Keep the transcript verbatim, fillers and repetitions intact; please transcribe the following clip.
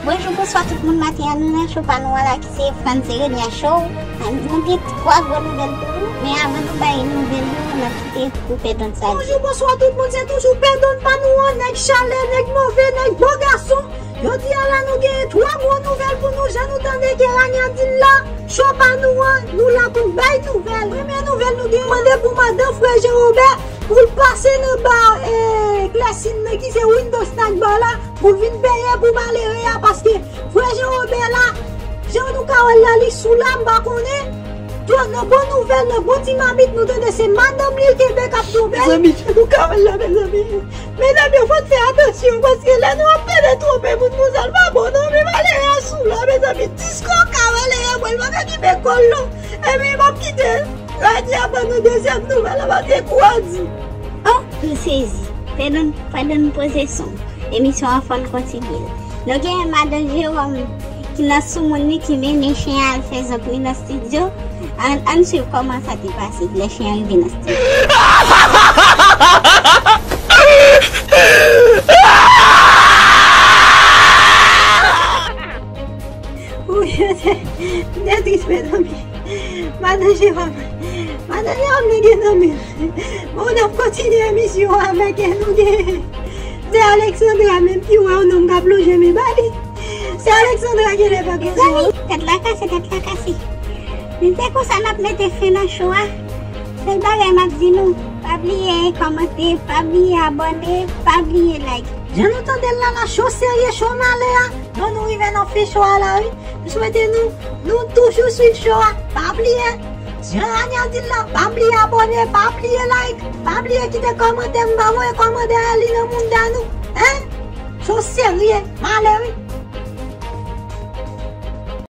Bonjou, bonswa tout moun, maten an nou nan cho pa nou an la ki se Franz Serenia Show. Nou gen twa gwo nouvèl pou nou, men avan nou bay nouvèl yo, n ap kite pou Pè Don sa di. Bonjou, bonswa tout moun, se toujou Pè Don pa nou an, nèg chalè, nèg move, nèg bo gason. Jodi a la nou gen twa gwo nouvèl pou nou, jan nou tande ke Rania di l la, cho pa nou an, nou la pou n bay nouvèl. Premye nouvèl nou gen, mande pou madan frè Jean Robert pou l pase nan ba, eh, Klèsin nan ki se Windows Snack Bar la, pou l vin benyen pou malere a, paske frè Jean Robert la, jan nou ka wè l la, li sou la, m pa konnen. Donk, nan bon nouvèl, nan bon ti mamit, nou tande se madanm li l kenbe k ap tonbe. Mezanmi, jan nou ka wè l la, mezanmi. Medam yo, fò n fè atansyon, paske lè nou ap tande twonpe moun konsa, l pa bon non, men malere a sou la, mezanmi. Disko ka malere a, mwen, l pa ka kenbe kò l non. Epi, m ap kite Rania ban nou dezyèm nouvèl la, paske kou a di. Oh, m sezi. Pè Don, pè Don poze son. Emisyon an fò n kontinye l. Nou gen madan Jeròm ki nan soumoun li ki mennen chen an al fè zonk li nan estidyo. Ann, ann swiv kòman sa te pase lè chen an rive nan estidyo. Wi, se, se tris, mezanmi. Madan Jeròm, madan Jeròm, nou gen nan men. Bon, n ap kontinye emisyon an avèk, eh, nou gen sè Alexandra menm ki wè yon nonm k ap lonje men ba li. Sè Alexandra genlè pa gen zò. Tèt la kase, tèt la kase. Men se konsa n ap mete fen nan cho a. Sèl bagay m ap di nou, pa bliye kòmante, pa bliye abòne, pa bliye like. Jan nou tande l la, la cho serye, cho malè a. Bon, nou rive nan fen cho a la, wi. M swete nou, nou toujou swiv cho a. Pa bliye, jan Rania di l la, pa bliye abòne, pa bliye like, pa bliye kite kòmantè, m pa voye kòmantè a li nan mounda nou. Hein? Cho serye, malè wi.